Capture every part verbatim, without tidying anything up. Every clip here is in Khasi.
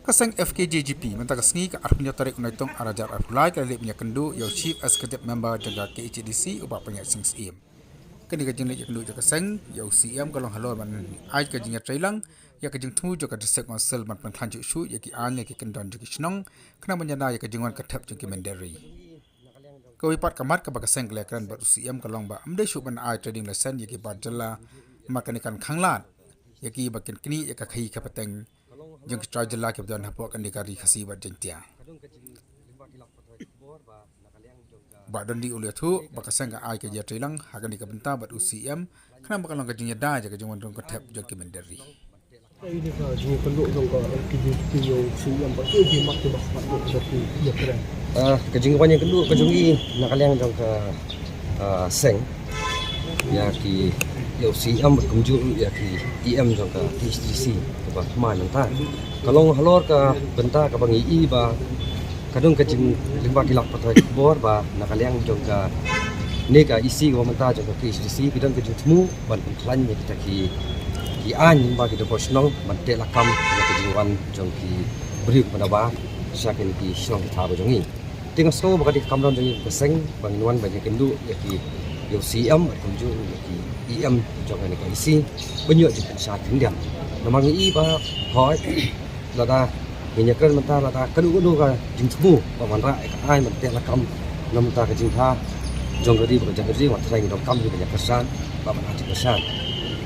Ka seng F K J G P mynta ka sngi ka arphew tarik u Naitung arhajar arphew lai ka la leit ban ïakynduh ïa u Chief Executive Member jong ka K H A D C u Bah Pynïaid Sing Syiem. Kane ka jingleit ïakynduh jong ka seng ïa u C M ka long halor ban ai ka jingïatreilang ïa ka jingthmu jong ka District Council ban pynkhlaiñ shuh shuh ïa ki aiñ ïa ki kyndon jong ki shnong khnang ban ïada ïa ka jingwan ka thep jong ki mynder ri. Kawei pat ka mat kaba ka seng ka la ïakren bad u C M ka long ba ym dei shuh ban ai trading license ïa ki bar jylla, namar kane kan khanglad ïa ki ba kin knieh ïa ka khaii ka pateng jong ki trai jylla kiba don hapoh kane ka Ri Khasi bad Jaiñtia. Bah Dundee u la ïathuh ba ka seng ka ai ka jingïatreilang ha kane ka bynta bad u C M khnang ba kan long ka jingïada ïa ka jingwan rung ka thep jong ki mynder ri. Ka jingïakynduh jong ka L K J P ïa u C M bad ki mat kiba khmat ïa ki ïakren. Ah, ka jingwan ïakynduh ka jong ngi na ka liang jong ka, ah, seng ïa ki, ïa u C M bad kumjuh ïa ki E M jong ka K H A D C kaba thymmai mynta. Ka long halor ka bynta kaba ngi i ba ka don ka jing, lyngba ki lad pathai khubor ba na ka liang jong kane ka E C kaba mynta jong ka K H A D C ka don ka jingthmu ban pynkhlaiñ ïa kita ki, ki aiñ lyngba ki dokor shnong ban teh lakam ïa ka jingwan jong ki briew kiba nabar sha kine ki shnong ki thaw ka jong ngi. Te nga sngew ba ka dei ka kamram jong ngi ka seng ba ngin wan ban ïakynduh ïa ki, ïa u C M bad kumjuh ïa ki E M jong kane ka E C ban ïoh jingpynshai khyndiat. Namar ngi i ba hooid lada ngin ïakren mynta lada kano kano ka jingthmu ba wanrah ïa ka aiñ ban teh lakam na mynta ka jingbha jong ka ri bad ka jaitbynriew, wat trai ngi donkam hi ban ïakyrshan bad ban ai jingkyrshan.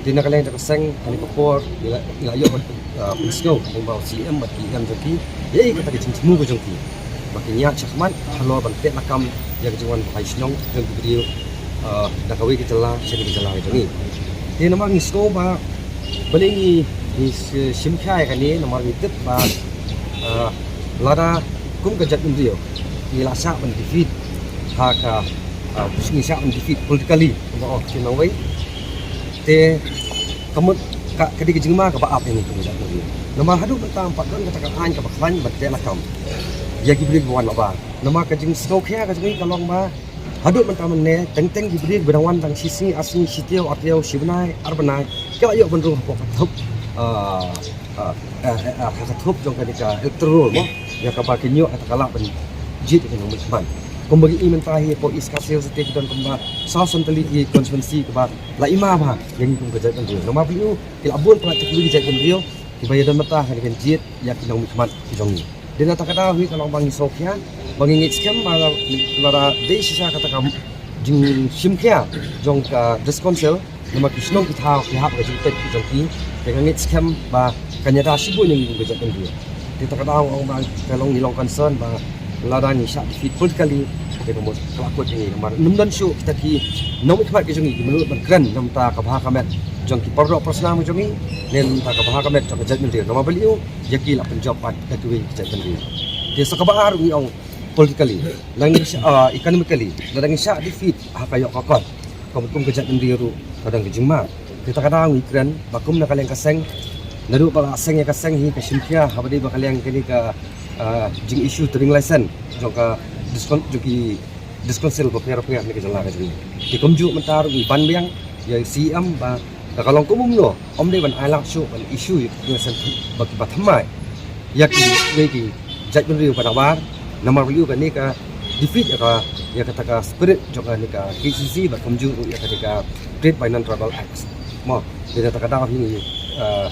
Te na ka liang jong ka seng kane ka por ngi la, ngi la ïoh, ah, pynsngew lyngba u C M bad ki E M jong ki ïa kata ka jingthmu ka jong ki ba kin ïaid shakhmat halor ban teh lakam ïa ka jingwan bhai shnong jong ki briew, ah, na kawei ka jylla sha kawei ka jylla ka jong ngi. Te namar ngi sngew ba balei ngi, ngi sh-, shim khia ïa kane namar ngi tip ba, ah, lada kum ka jaitbynriew ngi la shah ban defeat ha ka, ah, ngi shah ban defeat politically kumba ong ki nongwei. Te ka mut ka, ka dei ka jingma kaba ap ïa ngi kum ka jaitbynriew. Namar haduh mynta ym pat don kata ka aiñ kaba khlaiñ ban teh lakam ïa ki briew kiba wan nabar. Namar ka jingsngewkhia ka jong ngi ka long ba haduh mynta mynne teng teng ki briew kiba dang wan tang shi sngi ar sngi, shi taïew ar taïew, shi bnai ar bnai ki la ïoh ban rung hapoh ka thup, ah, ah, ah, ah, ha ka thup jong kane ka electoral roll mo, ïa kaba kin ïoh kata ka lad ban jied ïa ki nongmihkhmat. Kumba ngi i mynta hi hapoh East Khasi Hills te ki don kumba saw san tylli ki constituency kiba la i ma bha ïa ngi kum ka jaitbynriew. Namar balei u, ki la bun palat ki briew ki jaitbynriew kiba ïadon bynta ha kane ka jingjied ïa ki nongmihkhmat ki jong ngi. Dei na kata ka daw hi ka long ba ngi sngewkhia ba ngi ngeit skhem ba la, lada dei shisha kata ka jingshim khia jong ka District Council namar ki shnong ki thaw ki hap ka jingpeit ki jong ki, te nga ngeit skhem ba kan ïada shibun ïa ngi kum ka jaitbynriew. Te kata ka daw ong ba ka long, ngi long concern ba lada ngi shah defeat politically te ka mut ka la kut ïa ngi namar ym don shuh kita ki nongmihkhmat ki jong ngi ki mut ban kren na bynta ka bha ka met jong ki paralok parasnam ki jong ngi ne na bynta ka bha ka met jong ka jaitbynriew. Namar balei u, ïa ki la pynjop pat da kiwei ki jaitbynriew. Te sa kaba ar ngi ong politically, lada ngi shah, ah, economically, lada ngi shah defeat ha ka ïoh ka kot, ka mut kum ka jaitbynriew ruh ka don ka jingma. Te kata ka daw ngi kren ba kum na ka liang ka seng, naduh ba la seng ïa ka seng hi ka shim khia haba dei ba ka liang kane ka, ah, jing issue trading license jong ka District Coun-, jong ki District Council bapher bapher ha kane ka jylla ka jong ngi. Te kumjuh mynta ruh ngi ban biang ïa u C M ba da ka long kumno ym dei ban ai lad shuh ban issue ïa ki trading license ba, ba thymmai ïa ki, ïa ki jaitbynriew ba nabar. Namar balei u, kane ka defeat ïa ka, ïa kata ka spirit jong kane ka K H A D C bad kumjuh ruh ïa kane ka Trade by Non-Tribal Act mo. Dei na kata ka daw hi ngi, ah,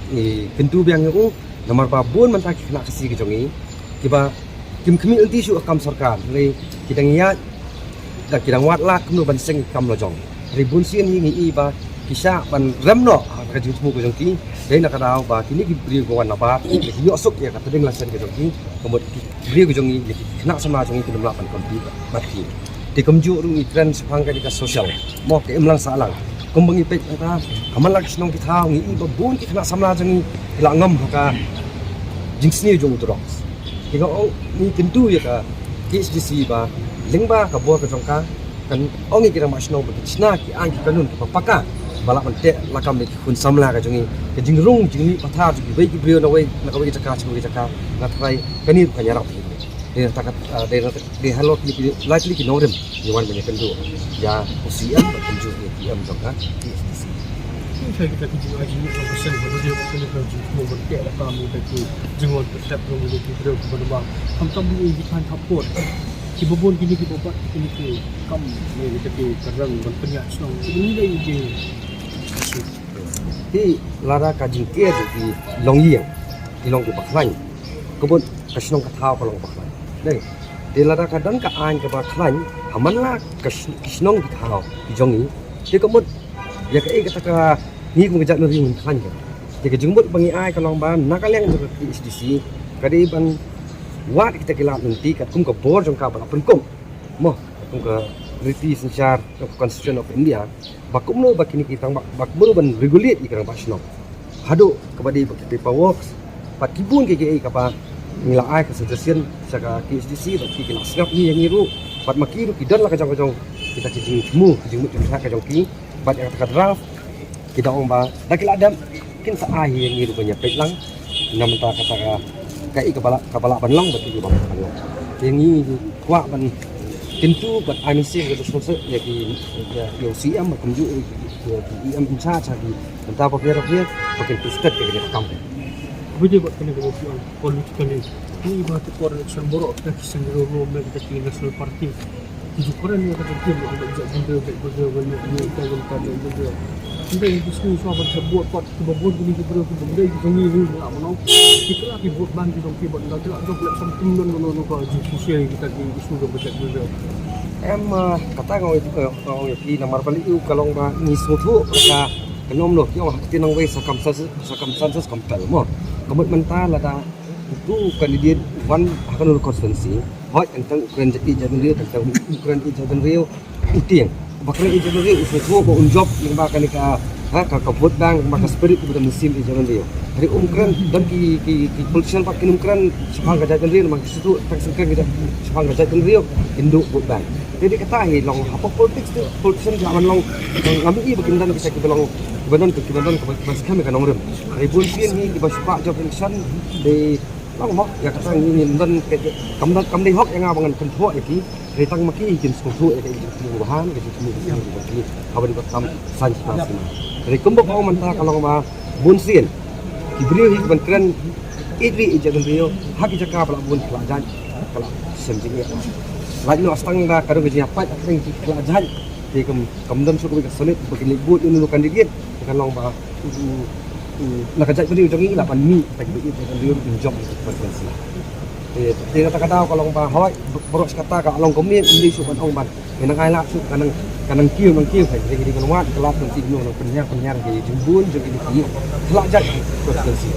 ngi kyntu biang ïa u namar ba bun mynta ki khynnah Khasi ki jong ngi kiba kim khmih lynti shuh ka kam sorkar, hynrei ki dang ïaid, da ki dang wad lad kumno ban seng ki kam la jong. Hynrei bun sien hi ngi i ba ki shah ban rem noh ha ka jingthmu ka jong ki. Dei na ka daw ba kine ki briew ba wan nabar ki ïoh suk ïa ka trading license ka jong ki, ka mut ki briew ka jong ngi, ïa ki khynnah samla jong ngi kim lah ban compete bad ki. Te kumjuh ruh ngi kren shaphang kane ka social mo, ka imlang sahlang. Kumba ngi peit mynta ha man la ki shnong ki thaw ngi i ba bun ki khynnah samla jong ngi ki la ngam ha ka jingsniew jong u drugs. Te nga ong, ngi kyntu ïa ka K H A D C ba lyngba ka bor ka jong ka, kan ong ïa ki rangbah shnong ba kin shna ki aiñ ki kanun kiba paka ba lah ban teh lakam ïa ki khun samla ka jong ngi. Ka jingrung jingmih pathar jong kiwei ki briew na wei, na kawei ka jaka sha kawei ka jaka, nga tharai kane ruh kan ïarap ïa ngi. Dei na kata ka, ah, dei na, dei halor kine ki lai tylli ki nongrim ngi wan ban ïakynduh ïa u C M bad kumjuh ïa ki E M jong ka K H A D C. Ki kita ki jingïaid jingïaid ka seng ba dei ka jingkhuslai ban teh da ka mi ka ki jingwan ka sep long ki briew ki ban ba. Khamtam ki thaiñ ha pud. Kiba bun kine kiba bat kine ki kam ne kita ki ka rang ban pynïaid shnong. Kine ki dei ki. Te lada ka jingker ki longïing, ki long kiba khlaiñ. Ka mut ka shnong ka thaw ka long ba khlaiñ. Dei. Te lada ka don ka aiñ kaba khlaiñ, ha man la ka sh-, ki shnong ki thaw ki jong ngi. Te ka mut ïa kaei kata ka ngi kum ka jaitbynriew ngin khlaiñ ka. Te ka jingmut ba ngi ai ka long ba na ka liang jong ka K H A D C ka dei ban wad kita ki lad lynti katkum ka bor jong ka ba la pynkup. Mo, katkum ka riti synshar jong ka Constitution of India. Ba kumno ba kine ki tang ba, ba kumno ban regulate ïa ka rangbah shnong. Haduh kaba dei ba ki paperworks, bad ki bun ki kiei kaba ngi la ai ka suggestion sha ka K H A D C, bad ki ki la sngap ïa ngi ruh, bad ma ki ruh ki don la ka jong ka jong kita ki jingthmu, ki jingmut jingpyrkhat ka jong ki, bad ïa kata ka draft ki da ong ba da ki la dep kin sa ai ïa ngi ruh ban ïa peit lang. Namar kata ka, kaei kaba lah, kaba lah ban long bad kaei kaba lah ban long. Te ngi kwah ban kyntu bad ai mynsiem ka jingshongshit ïa ki, ïa, ïa u C M bad kumjuh ïa ki, ïa ki E M in charge ha ki bynta bapher bapher ba kin pynstad ïa kane ka kam. Kaba ïadei bad kane kaba phi ong politically, ngi ba te por election baroh kita ki seng ruh ruh me kita ki National Party. Ki ju kren ïa kata ki ïa ka jaitbynriew, jaitbynriew ban ïa ka jaitbynriew. Hynrei ki sngew shuwa ban sa vote pat kiba vote kine ki briew kiba ym dei ki jong ngi, ngi la mano. Ki kylla ki vote ban ki jong ki ban da ki la jop election kum don mano mano ka jingkhuslai kita ki issue jong ka jaitbynriew. Em, ah, kata nga ong ïa phi, nga ong ïa phi namar ba lei u ka long ba ngi sngewthuh ka, ka nom noh ki ong ha ka ktien nongwei circumstances, circumstances compel mo. Ka mut mynta lada utu u candidate u wan ha kano ka constituency, hooid, tang tang u kren ïeit jaitbynriew, tang tang u kren ïeit jaitbynriew, u tieng. Ba kren ïeit jaitbynriew u sngewthuh ba un jop lyngba kane ka, ha, ka, ka vote bank, lyngba ka spirit kaba don mynsiem ïeit jaitbynriew. Hynrei um kren, don ki, ki, ki politician pat kin um kren shaphang ka jaitbynriew, namar ki sngewthuh tang shu kren ka jait, shaphang ka jaitbynriew kin duh vote bank. Te dei kata hi long hapoh politics te, politician ki la ban long, ngam i ba kin don kita kiba long, kiba don, kiba don kaba, kaba skhem ïa ka nongrim. Hynrei bun sien hi kiba shu kwah jop election, dei long mo, ïa kata ngi ngim don, kam don, kam dei hok ïa nga ba ngan kynthoh ïa ki. Hynrei tang ma ki kin sngewthuh ïa ka jingthmu ba han, ka jingthmu ba sngewthuh ba ki. Haba dei ba kam saiñ sima sima. Hynrei kumba ka ong mynta ka long ba bun sien ki briew hi ki ban kren ïeit ri ïeit jaitbynriew ha ki jaka ba la bun ka la jait, ka la shem jingeh. Lait noh, tang da ka dei ka jingïapait ka dei ka la jait. Te kam, kam don shuh kawei ka solid ba kin leit vote ïa uno uno u candidate. Te ka long ba u, u, u, na ka jaitbynriew jong ngi lah ban mih, ta kiba ïeit jaitbynriew ruh kin jop ïa ka frequency. Te, te kata ka daw ka long ba hooid, baroh shi katta ka long kumne, ym dei shuh ban ong ban, ngi nang ai lad shuh, ka nang, ka nang kiew, nang kiew, hynrei ngi dei ban wad ka lad ban tip ngi nang pynhiar, pynhiar ka jingbun jong kine ki, ka la jait frequency.